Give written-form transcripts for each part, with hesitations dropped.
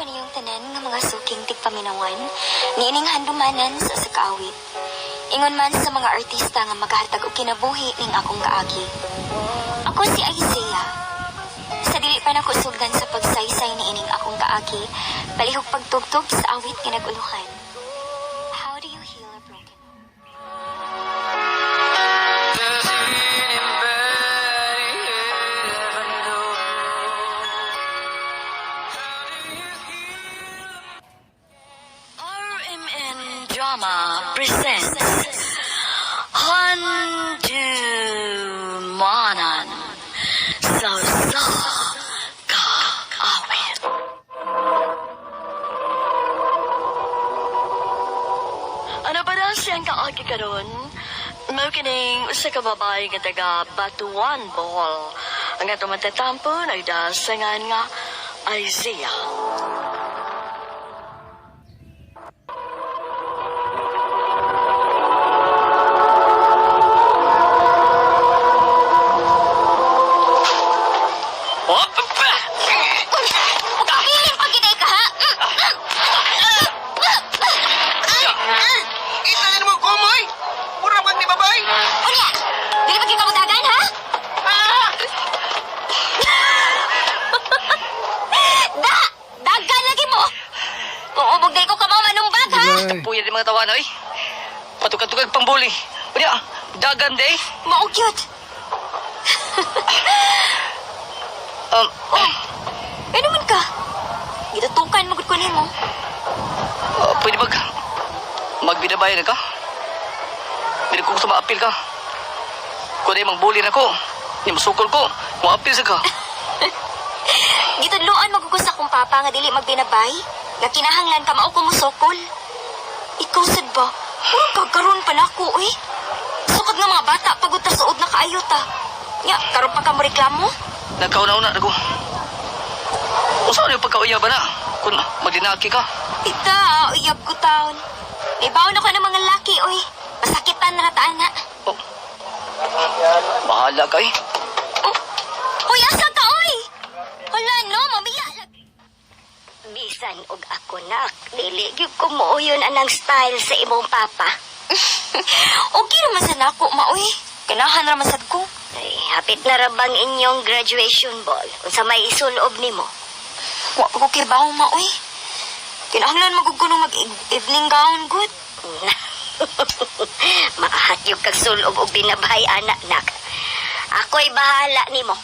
Kaniyong tanan nga mga suking tigpaminawan, niining handumanan sa usa ka awit. Ingon man sa mga artista nga magahatag og kinabuhi ning akong kaagi. Ako si Isaiah. Sa dili pa nako sugdan sa pagsaysay niining akong kaagi, palihog pagtugtog sa awit nga nag-uluhan. How do you heal a broken Does anybody ever know? How do you heal? RMN Drama presents Handumanan sa Usa Ka Awit. Ano ba na siyang kaagi karon? Mao kining usa ka babae nga taga Batuan, Bohol. Ang atong matatampo nagdasangan nga Isaiah. Oh, pa! Piling pag ka, ha? Italan mo kumoy! Mura bang ni babay? Unya! Dili pa kita mutagan, ha? Ah! Da! Dagan lagi mo! Kung ubog day ko kamaw manumbag, ha? Puya di mga tawana, oy. Patukad-tukad pang buli. Unya, dagan day. Mao cute. Ano man ka? Gitutukan magud ko nimo. Pwede ba magbinabay na ka? Pwede ko gusto maapil ka. Kung di mangbuli na ko, di masukol ko, maapil sa ka. Gitudloan magud ko sa akong papa nga dili magbinabay. Nga kinahanglan ka mao ko mosokol. Ikaw sad ba? Murag kagaron pa nako, uy. Sukad nga mga bata pagod ta suod na kaayo ta. Nya, karon pa ka mo reklamo? Nagkauna-una na ko. Usa na yung pagkauya ba na? Kung magdinaki ka. Tita, uyab ko taon. May baon ako ng mga laki, uy. Masakitan na rataan na. Oh. Bahala ka eh. Oh. Uy, asa ka, uy? Hala, no, mamiya. Bisan og ako nak, dili gyud ko mooyon anang style sa imong papa. Okay naman sa nako, maoy. Kanahan ra man sad ko. Ay, hapit na ra bang inyong graduation ball? Unsa may isulob nimo? Wa pa ko kibaw, maoy. Kinahanglan magud ko nung mag-evening gown, good. Maahat yung kag sulob og binabay anak nak. Ako'y bahala nimo.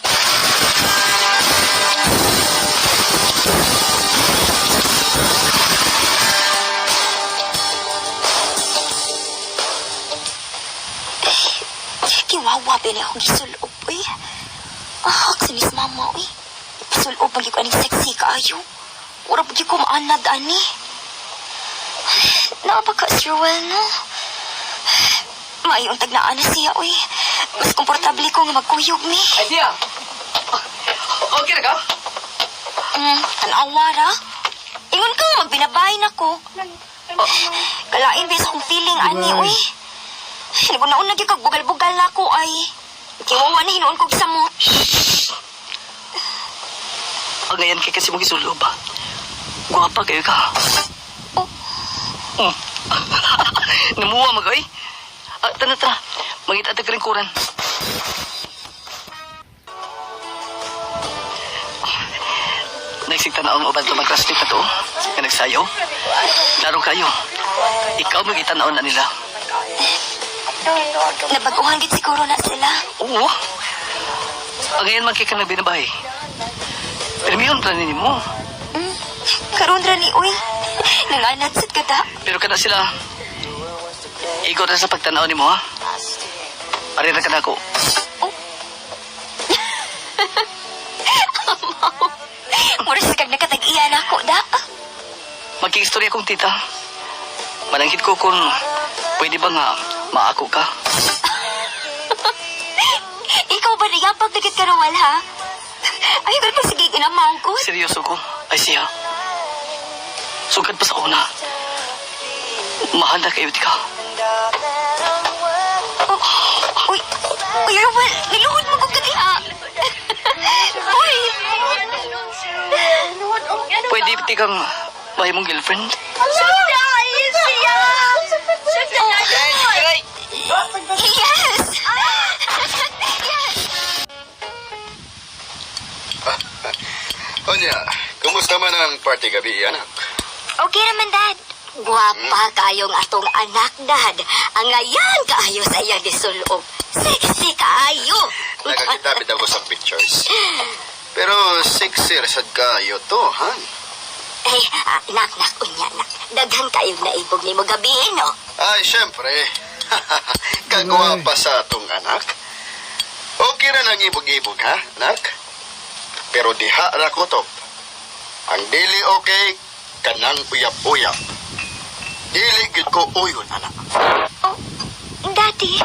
Kiwawa ba ni akong gisulob, uy. Ah, sinis mama, uy. Ipasulob pag ko aning sexy kaayo. Ura pag ko maanad, ani. Napaka Sirwell, no? Maayong tagnaan na siya, uy. Mas komportable ko nga magkuyog ni. Ay, siya! Okay na ka? Tanawa ra. Ingon ka nga magbinabay na ko. Kalain ba sa akong feeling, ani, uy. Nagunaon lagi kag bugal-bugal na ako, ay. Kiwawa na hinuon kog samot. Ang ngayon kay kasi mong isulob. Guwapa kayo ka. Oh. Namuha mag ay. Ah, tara, tara. Mangita tag ringkuran. Nagsig tanaw ang uban to magklase pa to. Nga nagsayo. Laro kayo. Ikaw magitanaw na nila. Nabaguhan gid siguro na sila. Oo. Ang ngayon man kay ka nagbinabay. Pero mayon plan mo. Karon ra ni uy. Nanganat sad ka ta. Pero kana sila. Ikaw na sa pagtanaw nimo ha. Arira ka na ako. Mura sa kag nakatag-iya na ako da. Magkiistorya kong tita. Mananggit ko kung pwede ba nga maako ka. Ikaw ba niyapag nagit ka Rowel, ha? Ay, karon pa sige ginamaw ko. Seryoso ko. Ay siya. Sugad pa sa una. Mahal na kayo, ka. Oh, uy, uy, Rowel, niluhod mo kong kadiha. Uy! Pwede Perti kang may mong girlfriend. Sugda, Isaiah! Sugda na yun! Yes! Yes! Onya, kumusta man ang party gabi, anak? Okay naman, Dad. Guwapa kayong atong anak, Dad. Ang ayan kaayo sa iyang gisulob. Sexy kaayo. Nakakita bitaw ko sa pictures. Pero 6 years sad kayo to, ha? Ay, nak, nak, unya, nak. Daghan kayong naibog ni mo gabi, no? Ay, syempre. Kagwapa sa atong anak. Okay ra lang ibog-ibog, ha, anak? Pero diha ra kutob. Ang dili okay, kanang uyap-uyap. Dili gid ko uyon, anak. Oh, Daddy.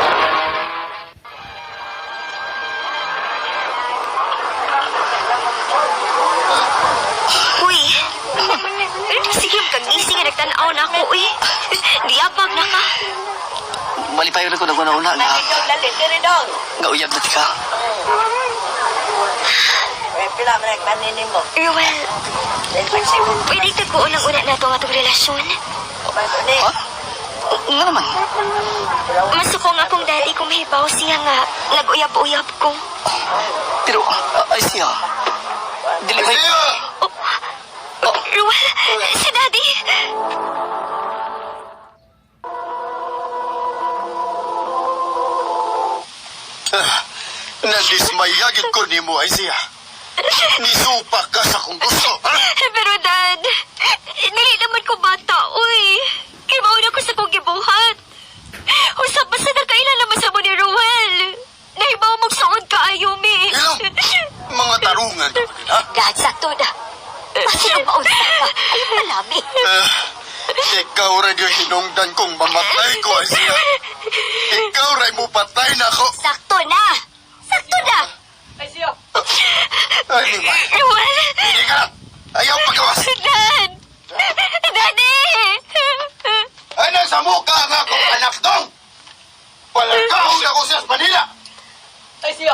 Uy. Sige, kagising nga nagtanaw na ako, uy. Diabag na ka. Malipayon ako naguna-una nga nga uyab na ti ka. Ruel, pwede tagpuon ang una na itong atong relasyon. Ha? Nga naman. Masuko nga akong daddy kung mahibaw siya nga nag-uyab-uyab ko. Pero, ay siya. Dili ba? Isaiah! Oh, Ruel, si daddy! Nadismaya gid ko nimo, Isaiah. Nisupa ka sa kung gusto, ha? Pero dad, dili naman ko bata, uy. Kay mauna ko sa kong gibuhat. Usap basta nakailan naman sa mo ni Ruel. Nahibaw magsuod ka, Ayumi. Ilong! Mga tarungan ka pa din, ha? Dad, sakto na. Bakit ang maunsa ka? Ay, palami. Ah, ikaw rin yung hinungdan kong mamatay ko, Isaiah. Ikaw rin mo patay na ako. Sakto na! Sakto na! Ay, di ba? Ruel! Hindi ka na. Ayaw pagawas. Dad! Daddy! Ay, nasa mukha nga akong anak dong! Walang kahon ako sa Manila! Ay siya.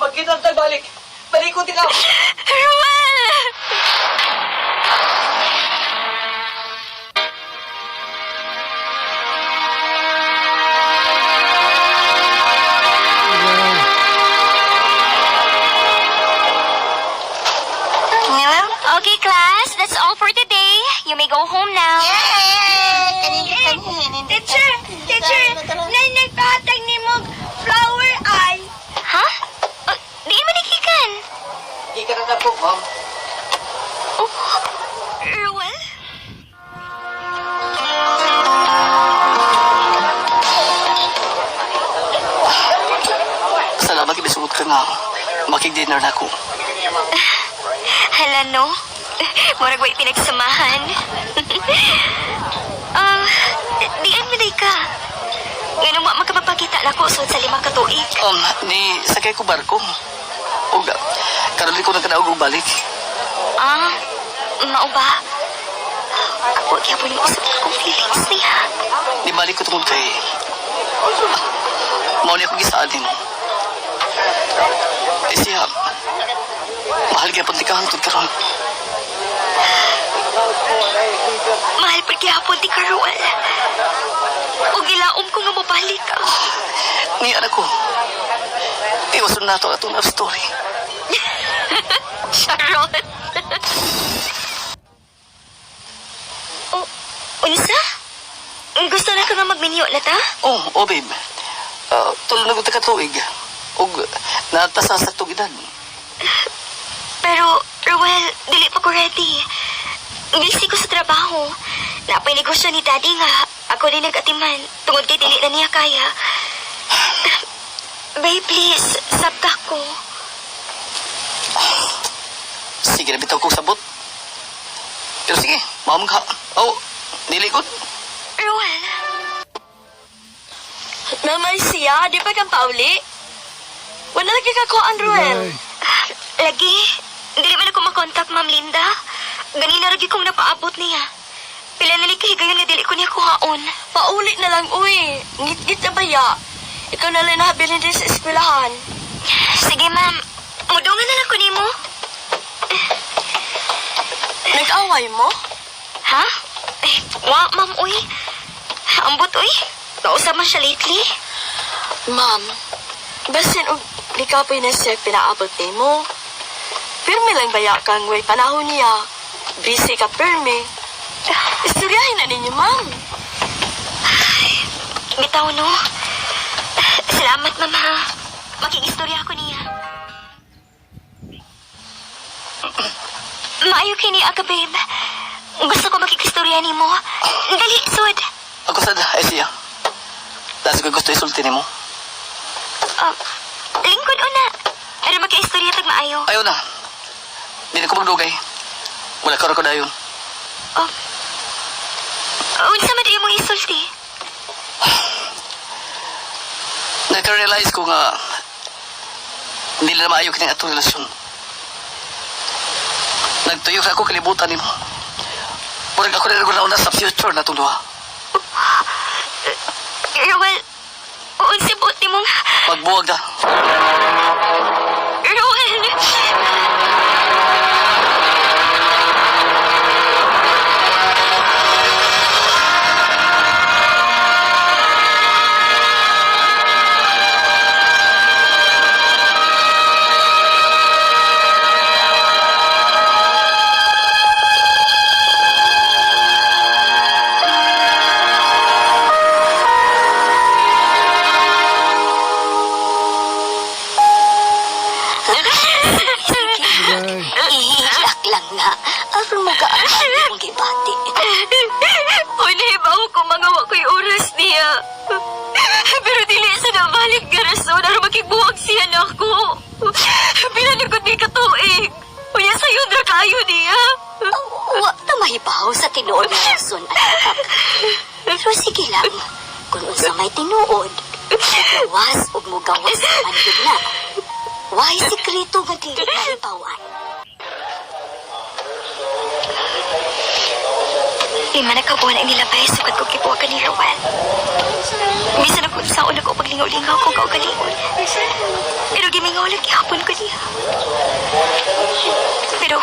Magkita tayo balik. Balikon ka. Ruel! Okay, class. That's all for today. You may go home now. Teacher! Teacher! Nay, nagpahatag ni mo flower eye! Ha? Oh, di man ikikan. Di ka na po, ma'am. Oh, Ruel? Salamat kay bisugot ka nga. Makig-dinner na ako. Hala, no? Murag way pinagsamahan. Ah, dian mo day ka. Ngano wa makapagpakita na ko sud sa 5 ka tuig. Ni sakay ko barko. Ug karon di ko nagkadaog og balik. Ah, mao ba? Ako gyapon ni usab akong feelings niya. Di balik ko tungod kay mao ni ako gisaad nimo. Eh siya, mahal gyapon ti ka hangtod karon. Mahal pa gyapon ti ka, Ruel. Ug gilaom ko nga mobalik ka. Ni anak ko. Iwason nato atong love story. Charot. Oh, unsa? Gusto na ka nga magminyo na ta? Oh, oh babe. Tulo na ko ta ka tuig. Ug natasa sa tug edad. Pero, Ruel, dili pa ko ready. Busy ko sa trabaho. Napay negosyo ni Daddy nga. Ako rin nag-atiman. Tungod kay dili na niya kaya. Babe, please, sabta ko. Sige na bitaw kong sabot. Pero sige, maamong ka. Oh, dili ko. Ruel, Mama siya, di pa kang pauli? Wala lagi ka kuan, Ruel. lagi. Dili man ako makontak, Ma'am Linda. Ganina lagi kong napaabot niya. Pila na ni kahigayon nga dili ko niya kuhaon. Pauli na lang, uy. Ngit-ngit na baya. Ikaw na lang nahabilin din sa eskwelahan. Sige, ma'am. Mudungan na lang ko nimo. Nag Nag-away mo? Ha? Eh, wa, ma'am, uy. Ambot, uy. Nausap man siya lately. Ma'am, basin og likapoy na siya pinaabot nimo. Pirmi lang baya kang way panahon niya. Busy ka pirmi. Istoryahin na ninyo, ma'am. Bitaw, no? Salamat, ma'am, ha. Makigistorya ako niya. Maayo kini, aga, babe. Gusto ko makikistorya nimo. Dali, sud. Ako sad, Isaiah. Dahil ko gusto isulti nimo. Lingkod una. Pero magkaistorya tag maayo. Ayaw na. Hindi na ko magdugay. Wala ka ko dayon. Oh. Unsa man di imong isulti? Nagka-realize ko nga hindi na maayo kining atong relasyon. Nagtuyo sa ako kalibutan nimo. Murag ako na una sa future na itong duha. Ruel, unsa buot nimong Pagbuwag na. Ruel. Ihilak lang na. Aron mo gaan ang gibati. Uy, nahibaw ko mga wa ko'y oras niya. Pero dili sa nabalik nga rason aron makigbuwag siya nako. Pila na gud ni katuig. Unya sayon ra kayo niya. Wa ta mahibaw sa tinuod nga rason, anak. Pero sige lang, kung unsa may tinuod, mugawas ug mugawas man gyud na. Why sikreto nga dili mahibawan? 5 na ka buwan ang nilabay sukad ko gibuwagan ni Rowan. Bisan ako sa una ko paglingaw-lingaw ko kaugalingon. Pero gimingaw lang gihapon ko niya. Pero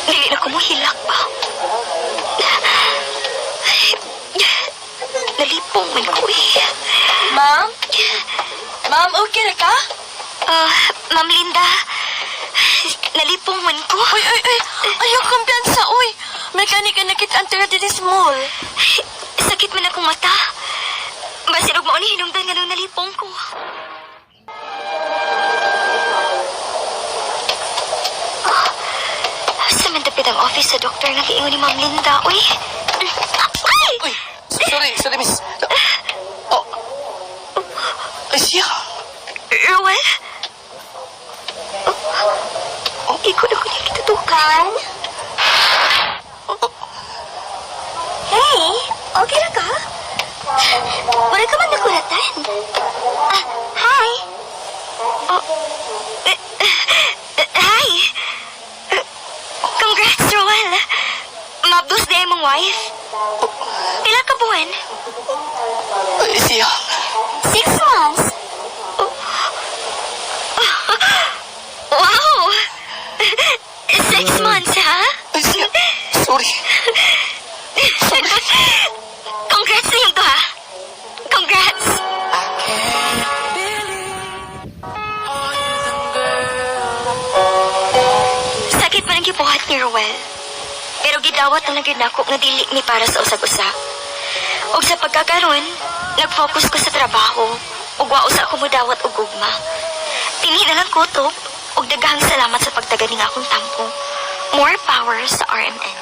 dili na ko mohilak pa. Nalipong man ko eh. Ma'am? Ma'am, okay na ka? Ah, Ma'am Linda, nalipong man ko. Uy, uy, uy! Ayaw kumpiyansa, uy! Mechanic ka nakita ang tira din small. Sakit man akong mata. Basin og mao ni hinungdan nga nung nalipong ko. Ah, sa man dapit ang office sa doktor nga giingon ni Ma'am Linda. Uy! Ay! Uy! Sorry, sorry miss. Oh. Ay siya. Ruel? Oh, ikaw na ko niya kitutukan. Hey, okay ra ka? Wala ka man nakuratan. Ah, hi. Oh, eh, eh, hi. Eh, congrats, Roel. Mabdos na imong wife. Pila ka buwan? Ay siya. 6 months. Oh. Wow! 6 months, ha? Ay siya. Sorry. Congrats na yung ha? Congrats! Sakit man ang gibuhat ni Ruel. Pero gidawat na lang gyud nako nga dili ni para sa usag-usa. Og sa pagkakaron, nag-focus ko sa trabaho ug wa usa ko modawat og gugma. Tinhi na lang ko to ug daghang salamat sa pagtaga ning akong tampo. More power sa RMN.